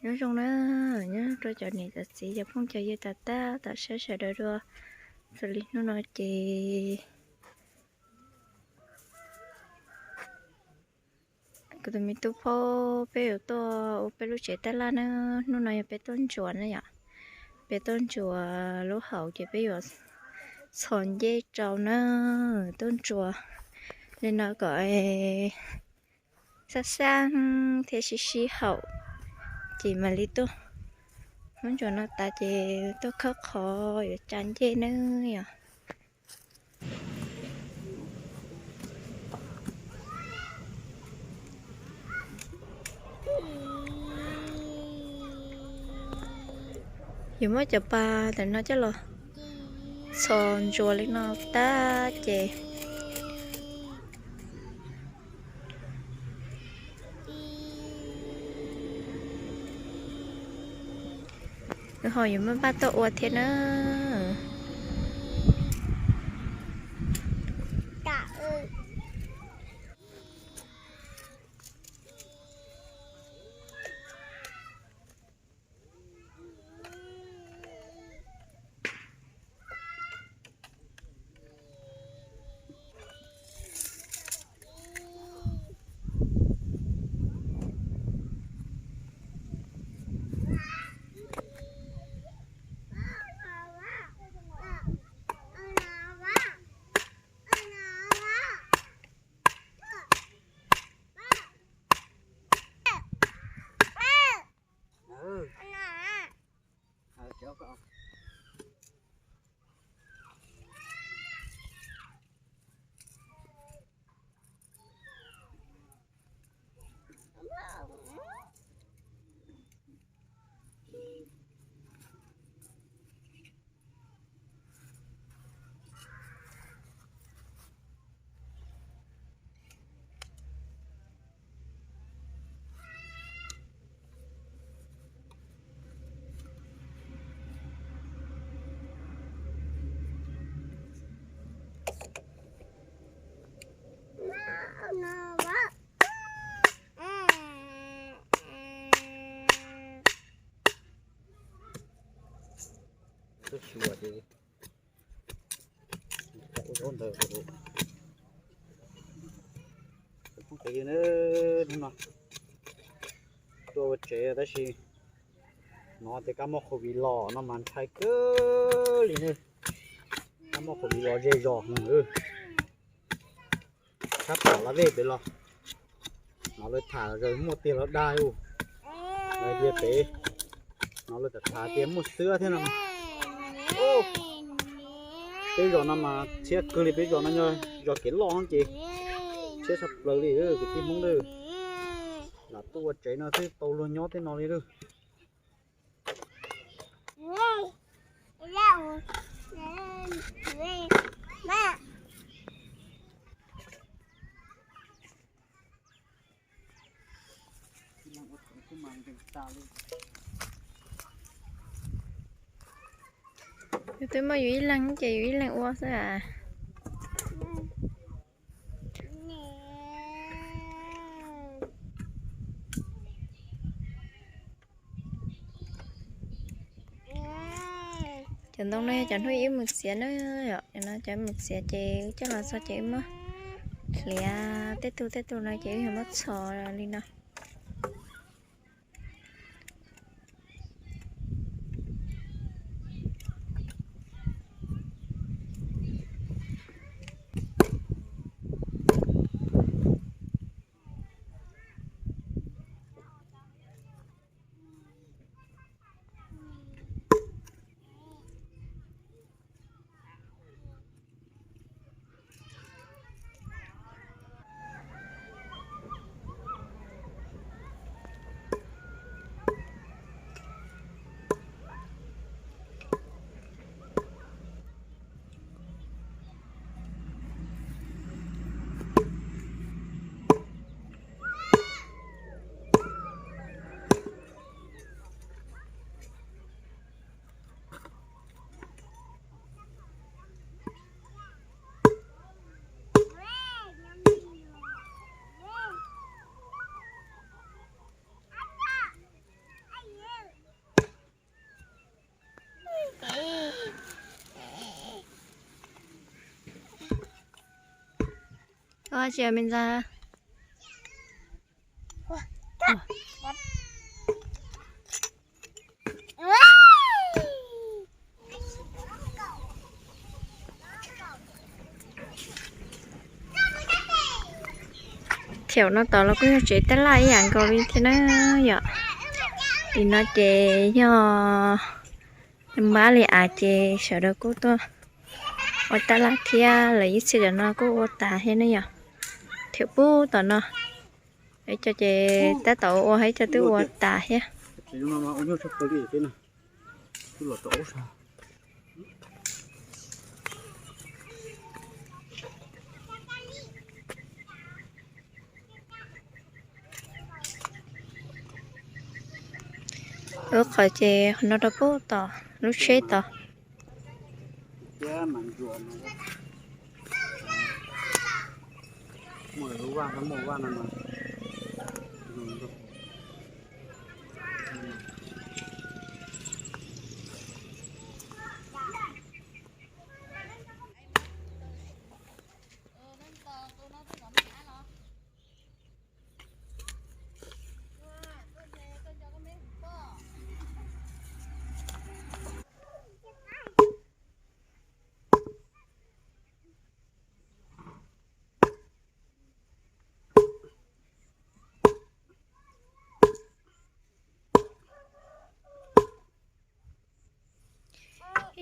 Nyob zoo na, nyob rau cov niam cov txiv cov phooj cov ywg tag tag tom sab sawv daws dua. Xws li hnub no ces kuv tus me tub phaub peb yuav tuaj ua peb lub tsev tab laj na. Hnub no yog peb tuaj ntsuas na yom. Peb tuaj ntsuas lub hauv ces peb yuav txhos ncej rau na. Tuaj ntsuas li no kom sab sab thiab sib sib haum, ces mam li tuaj. Muab ntsuas no tas ces tuaj khawb qhov yuav tsa ncej na yom. Yuav muab cov pas ntawm no coj los txhos ntsuas li no tag ces nws ho yuav muaj npaj tuaj ua thiab na. Ua zaub ntawd, hnub no tuaj ua tsev tab sis hnov tias kab mob covid los no mas ntshai kawg li ne. Kab mob covid los ze zos heev. Tshab tom la vej pem los, hnov lawv tham zaws muaj tiag los dag ub. Lawv tias pem, hnov lawv tham tham tias muaj xwab thiab no. Peb zos no mas thiab kawg li, peb zos no yog zos kev loj ces thiab tshaj plaws li kwv tij Hmoob lawm. Lam tuaj ua tsev no twb tau luag nyob tej no li lawm. Yus twb muaj yus ib leeg ces yus ib leeg ua xwb as. Cov ntoo no yog cov hnub ib mus txiav na, cov no cov mus txiav ces coj los txog ces wb muab hliav tej tug tej tug no ces wb yuav muab txhos li no. Tau tsis me ntxa. Thaum no tom los kuj yog tsev tab laj ib yam nkaus li thiab na yom. Tim no ces yog npab li av ces sawv daws kuj tuaj ua tab laj thiab, lawv ib txhia cov no kuj ua tas thiab ne yom. Thaum pub tom no, ib co ces tab tom ua, ib co twb ua tas thiab. Lub qhov ces qhov no rau pub tom lub tsheb tod.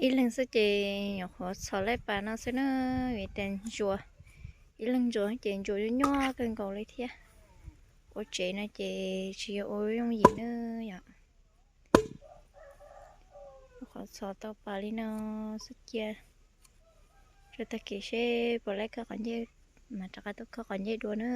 Ib leeg xwb ces nyuam qhuav txhos laj pas no xwb na, vim tias ntsuas, ib leeg ntsuas ces ntsuas nyuaj nyuaj kawg nkaus li thiab. Ua tsev no ces tsis yog ua yooj yim na yom. Qhov txhos tau pas li no xwb cia, rau tag kis seb puas laib khawb qhov ncej mas rov qab tuaj khawb qhov ncej dua na.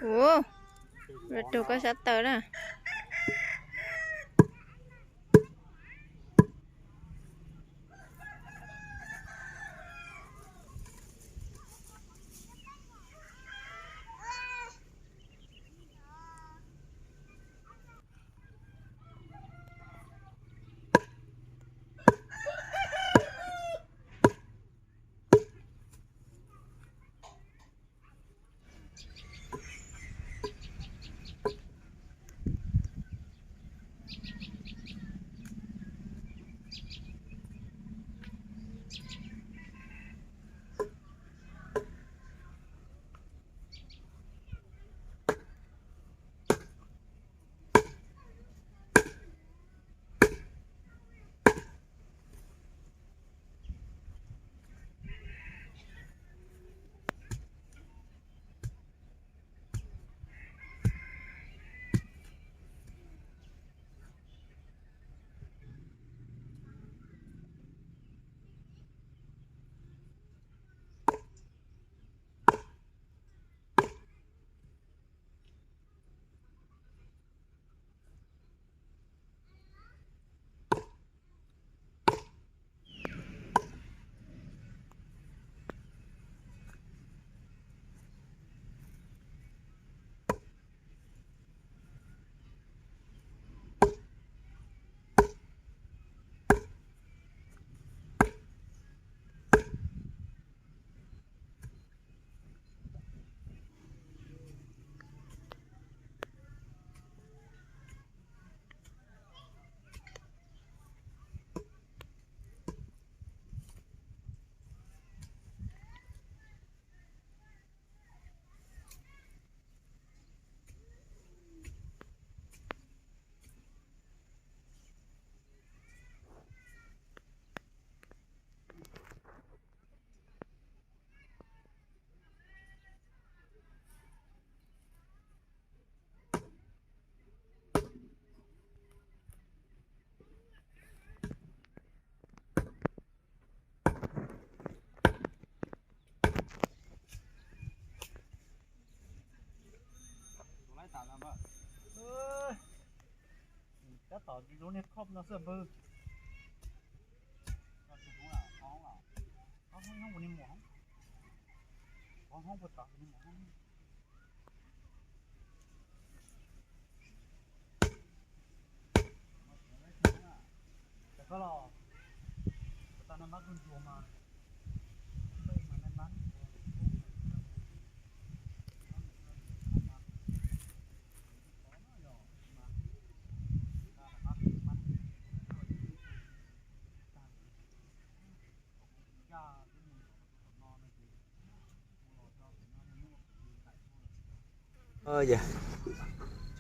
Ua, los rau koj sab taw na.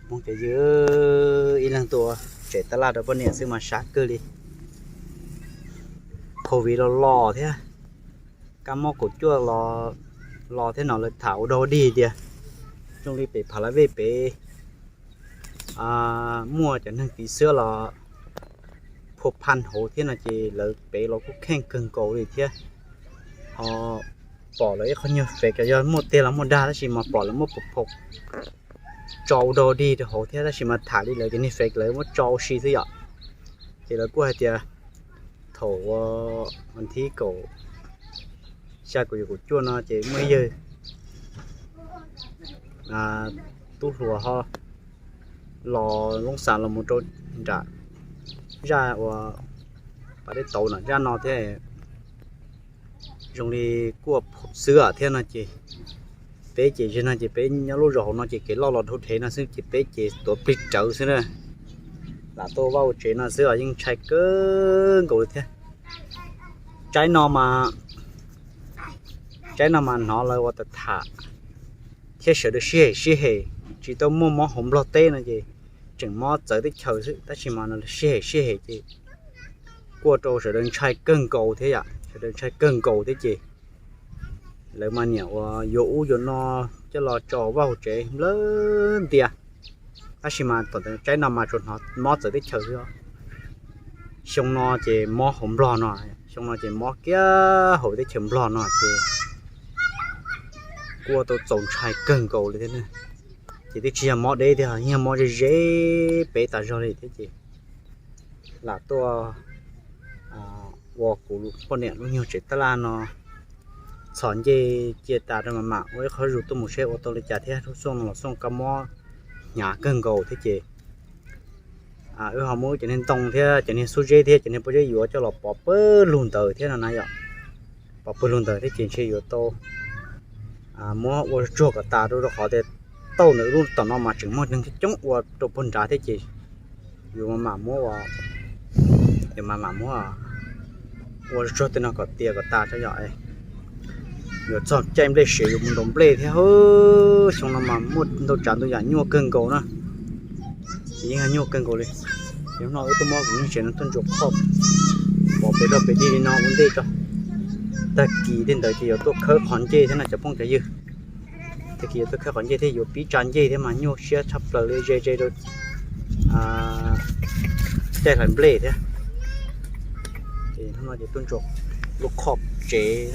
Mus ces yog ib leeg tuaj tsev tab laj rau poj niam xwb mas sab kawg li. Covid los los thiab, kab mob kaum cuaj los thiab no lawv tham ua dog dig tias zoo li pem Phav Las Vej pem muaj cov neeg tiv xwb los phua phaj hauv thiab no ces lawv pem los kuj kheej kawg nkaus li thiab. Ho pom lawv ib qho nyuag fake yog muaj tiag los muaj dag tab sis mas pom lawv muab phom phom tso ua dog dig rau hauv thiab tab sis mas tham li lawv cov niag fake lawv muab tso ua si xwb yom. Ces lawv kuj hais tias thaum uas vas thib kaum xya kaum yim kaum cuaj no ces muaj ib yawg tub hluas ho los Loob Xas los mus rau nram zaj uas pas dej tauv nram zaj no thiab. Zoo li kuj ua phom xwb thiab no ces peb ces zaum no ces peb nyob lub zos hauv no ces kev loj los dhau dhev no xwb ces peb ces tuav plig rawv xwb na. Lam tuaj vaj ua tsev no xwb os yeej ntshai kawg nkaus li thiab. Tsaib no mas, tsaib no mas hnov lawv ua tas tham thiab sawv daws sib hem sib hem tsis tau muaj mob hauv Nplog teb no ces tseem mob txawv teb chaws xwb tab sis mas sib hem sib hem ces kuj ua rau sawv daws ntshai kawg nkaus thiab yom, sawv daws ntshai kawg nkaus thiab ces lawv mas niam uas yuav ub yuav no coj los tso vaj hauv tsev nplawg ntias. Tab sis mas thaum tsaib no mas tsuas hnov mob txawv teb chaws xwb. Xyoo no ces mob hauv Nplog no, xyoo no ces mob kiag hauv teb chaws Nplog no ces kuj ua tau txaus ntshai kawg nkaus li thiab. Ces twb tsis yog mob deb thiab, yog mob ze ze peb tas zog li thiab ces lam tuaj ua kuv poj niam lub nyuag tsev tab laj no txhom ncej cia tas rau mam mam ua ib qho zug tuaj mus seb ua tau li cas thiab. Lub xyoo no los xyoo kab mob hnyav kawg nkaus thiab ces wb ho muab cov niag ntoo thiab cov niag xub zeb thiab cov niag pob zeb yuav coj los pov pawg lug ntawd thiab no na yom. Pov pawg lug ntawd thiab ces ntshe yuav tau muab ua tsuag kom tas rau rau qhov tias tauj ntawm lub tom no mas tseem muaj neeg coob ua rau puag nrad thiab ces yuav mam mam muab, yuav mam mam muab ua tsuag tej no kom tiav kom tas tso yom. Yuav txog caij nplej siav yuav mus ntaus nplej thiab. Xyoo no mas muaj ntau tsav ntau yam nyuaj kawg nkaus na. Ces yeej yog nyuaj kawg nkaus li. Ces hnub no wb tuaj muab kuv lub tsev no tuaj ntsuas khoj pov pem rau pem dig li no ua ntej tso. Tag kis tej ntawd ces yuav tuaj khawb qhov ncej thiab no cov phooj cov ywg. Tag kis yuav tuaj khawb qhov ncej thiab yuav pib tsa ncej thiab mas nyuaj siab tshaj plaws li ze ze rau caij hlais nplej thiab. Ces hnub no ces tuaj ntsuas lub khoj tsev.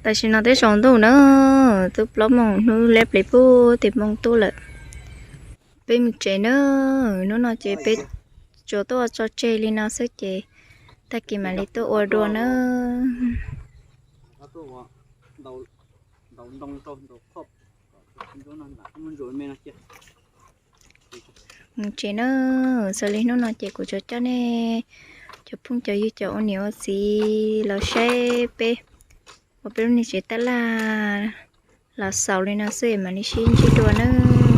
Tam sim no twb tsaus ntuj na, twb plaub moos hnub leb plis pub tim moos tuaj lawm. Peb mus tsev na, hnub no ces peb tsuas tuaj ua tso tseg li no xwb ces tag kis mam li tuaj ua dua na. Mus tsev na, xws li hnub no ces kuv tsuas coj nej cov phooj cov ywg cov ua niam ua txiv los saib peb ua peb lub niag tsev tab laj los xaus li no xwb mam li sib ntsib dua nawb.